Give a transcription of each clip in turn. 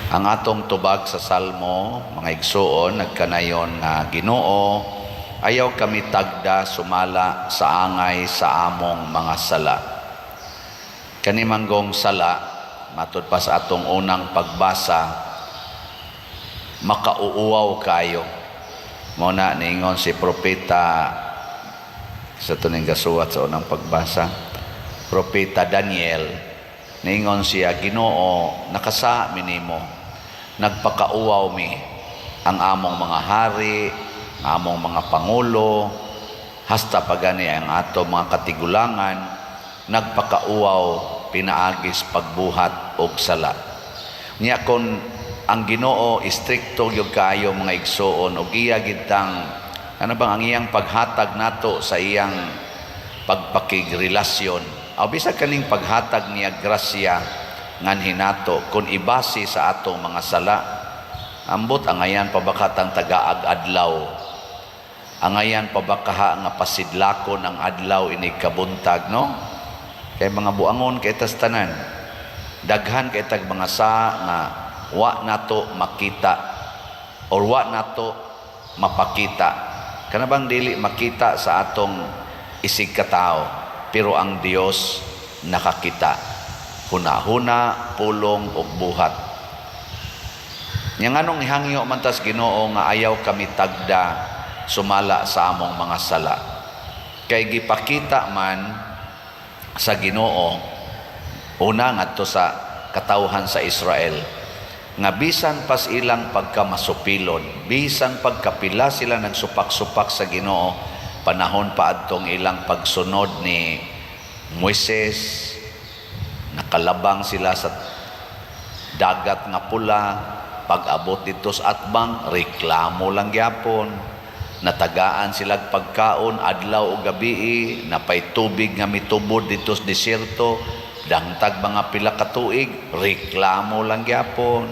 Ang atong tubag sa Salmo, mga igsuon, nagkanayon nga, "Ginoo, ayaw kami tagda sumala sa angay sa among mga sala." Kani manggong sala, matud pa sa atong unang pagbasa, makauuwaw kayo. Mao na niingon si propeta sa tuning gasuwat sa unang pagbasa, Propeta Daniel, niingon siya, "Ginoo, nakasa mi nimo, nagpakauwaw mi, ang among mga hari, ang among mga pangulo, hasta pagani ang ato mga katigulangan, nagpakauwaw pinaagis pagbuhat og sala." Nya kon ang Ginoo istrikto gyud kaayo, mga igsuon, og iya gitang ano bang ang iyang paghatag nato sa iyang pagpakigrelasyon o bisag kaning paghatag niya grasya nganhi nato, kung ibase sa atong mga sala, ambot angayan pa ba katang tagaag adlaw, angayan pa ba kaha nga pasidlakon ang adlaw inig kabuntag, no? Kay mga buangon kay tas tanan, daghan kay tag mga sa nga wa nato makita or wa nato mapakita, kana bang dili makita sa atong isig katao, pero ang Dios nakakita hunahuna, pulong ug buhat. Nya nganong ihangyo man tas Ginoo nga ayaw kami tagda sumala sa among mga sala? Kay gipakita man sa Ginoo una ngadto sa katawhan sa Israel nga bisan pas ilang pagkamasupilon, bisan pagkapila sila nagsupak-supak sa Ginoo panahon pa adtong ilang pagsunod ni Moises, nakalabang sila sa Dagat nga Pula, pag-abot dito sa atbang, reklamo lang gyapon. Natagaan sila pagkaon adlaw o gabii, napay tubig nga mitubod dito sa desierto, dangtag mga pila ka tuig, reklamo lang gyapon.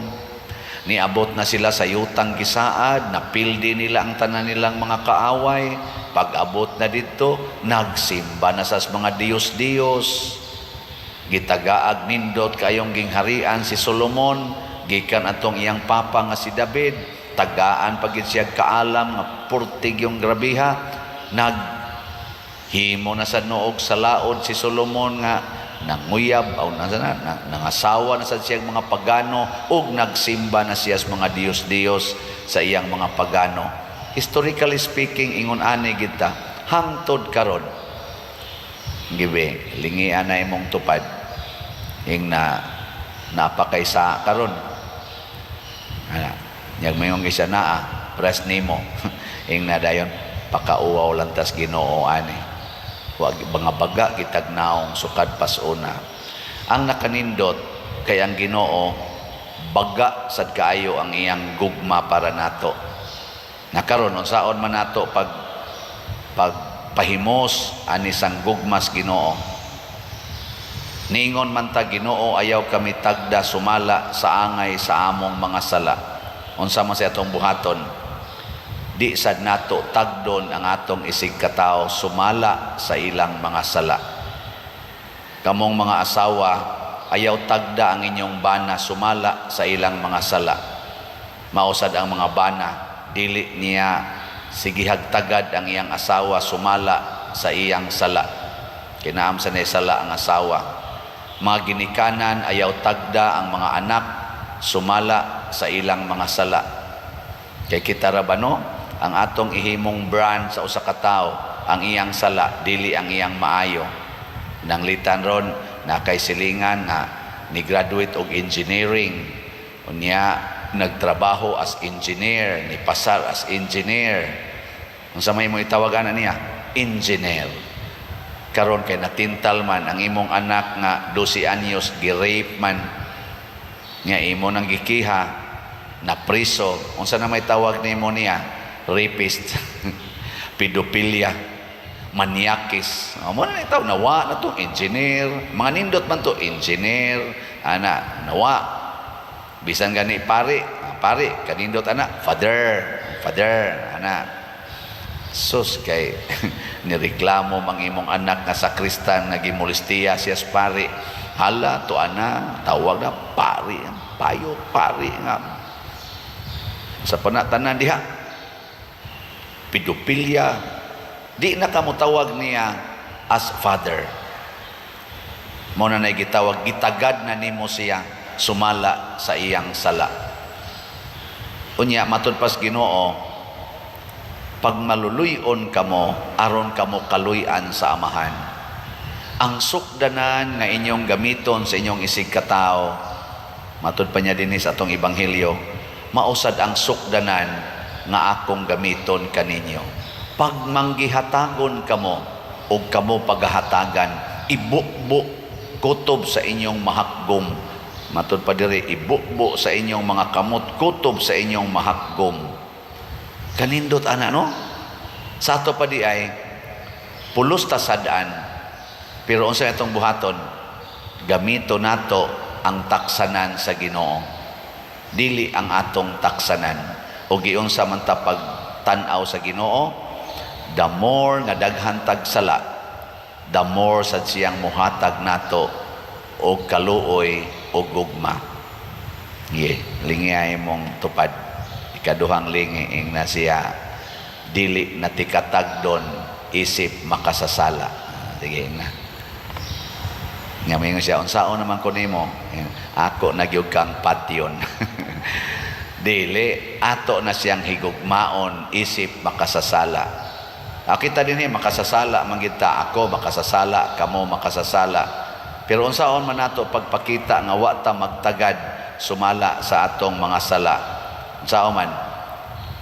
Niabot na sila sa yutang gisaad, napildi nila ang tanan nilang mga kaaway. Pag-abot na dito, nagsimba na sa mga diyos-diyos. Gitagaag nindot kayong gingharian si Solomon gikan atong iyang papa nga si David. Tagaan pagid siya kaalam nga purtig yung grabiha. Nag himo na sa noog sa laod si Solomon nga nanguyab o na, na, nangasawa na sad siya mga pagano ug nagsimba na siya sa mga diyos-diyos sa iyang mga pagano. Historically speaking, ingon ani kita hangtod karon. Gibe lingian na imong tupad ing na napakaysa karon ana, nyag mayong isa naa press nimo ing na dayon pakauwaw lang tas Ginoo ani. Wag mga baga kitag naong sukad pasuna. Ang nakanindot kay ang Ginoo baga sad kaayo ang iyang gugma para nato. Nakaron unsaon man nato pag pagpahimos ani sang gugmas Ginoo? Niingon man ta, "Ginoo, ayaw kami tagda sumala sa angay sa among mga sala." Unsa man sa atong buhaton? Di sad nato tagdon ang atong isig katao sumala sa ilang mga sala. Kamong mga asawa, ayaw tagda ang inyong bana sumala sa ilang mga sala. Mausad ang mga bana, dili niya sigihag tagad ang iyang asawa sumala sa iyang sala. Kinaam sa sala ang asawa. Mga ginikanan, ayaw tagda ang mga anak sumala sa ilang mga sala. Kay kita ra ba, no? Ang atong ihimong brand sa usa ka tawo ang iyang sala, dili ang iyang maayo. Nanglitan ron na kay silingan nga ni graduate og engineering. Unya nagtrabaho as engineer, ni pasar as engineer. Unsa may mo itawagan niya? Engineer. Karon kay natintal man ang imong anak nga 12 anyos, gi-rape man nga imo nang gikiha, na priso, unsa na may tawag nimo niya? Rapist, pedophilia, manyakis. Mo na itaw nawa na to engineer, mga nindot man to engineer ana, nawa bisan gani pare, pare kanindot ana, father, father ana. Sus, kay nireklamo mang imong anak nga sakristan nga gimulistiya siya sa pari. Hala to ana, tawag na pari. Pari, payo, pari nga. Sa panatanan diha, pedophilia, di na ka motawag niya as father. Mao na gitawag, gitagad na nimo siya sumala sa iyang sala. Unya, matud pas Ginoo, pag maluluy-on kamo aron kamo kaluy-an sa Amahan. Ang sukdanan nga inyong gamiton sa inyong isig katao, matud pa niya dinhi sa atong ebanghelyo, mausad ang sukdanan nga akong gamiton kaninyo. Pag manggihatagon kamo og kamo pagahatagan, ibubo kutob sa inyong mahakgom. Matud pa diri, ibubo sa inyong mga kamot kutob sa inyong mahakgom. Kanindot ana, no? Sa ato pa di ay pulos ta sad-an. Pero unsa itong buhaton? Gamito nato ang taksanan sa Ginoo. Dili ang atong taksanan. O giunsa man ta pagtan-aw sa Ginoo, the more nga daghan tag sala, the more sad siyang muhatag nato og kaluoy o gugma. Ye, lingiyay mong tupad. Ikaduhang lingi ing na siya, dili na tikatagdon isip makasasala. Sige na. Nga mingon siya, "Unsaon naman ko nimo? Ako na gyud kang patyon." Dili, ato na siyang higugmaon isip makasasala. Ah, kita dinhi makasasala man gid ta, ako makasasala, kamo makasasala. Pero unsaon man nato pagpakita nga wa ta magtagad sumala sa atong mga sala? Unsaon man?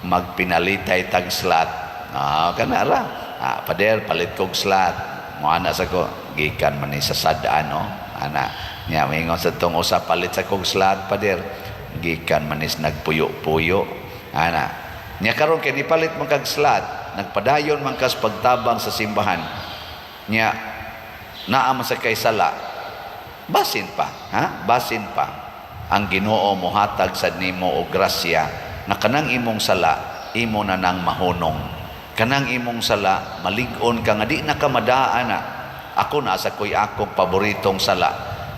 Magpinalitay tag slat. Ah, kana ra. "Ah, pader, palit kog slat." Mo ana sa ko, gikan man ni sa sad-an, no? Ana, nya mingon sa tong usa, "Palit sa kog slat, pader." "Gikan man is nagpuyo-puyo." Ana. Nya karon kay nipalit man kag slat, nagpadayon man kas pagtabang sa simbahan. Nya naa man sa kay sala. Basin pa, ha? Basin pa. Ang Ginoo mohatag sad nimo og grasya na kanang imong sala imo na nang mahunong. Kanang imong sala malig-on ka nga di na ka madaan na. Ako na sa ko'y akong paboritong sala.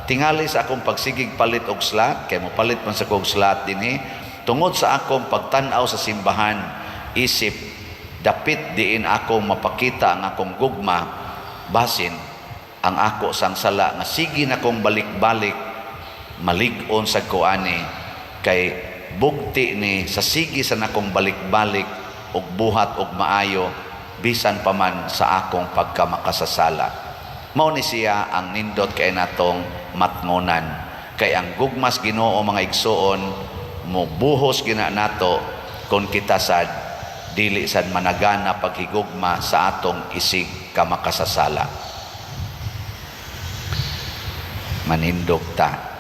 Tingali sa akong pagsigig palit og slat, kay mo palit man sa kog slat dinhi, tungod sa akong pagtan-aw sa simbahan, isip dapit diin akong mapakita ang akong gugma, basin ang ako sang sala nga sige na kong balik-balik, malig-on sa ko ani kay bugti ni sa sige sa nakong balik-balik og buhat og maayo bisan pa man sa akong pagkamakasasala. Mao ni siya ang nindot kay natong matngonan. Kay ang gugmas Ginoo, mga igsuon, mobuhos gina nato kung kita sad dili sad managana paghigugma sa atong isig kamakasasala. Manindog ta.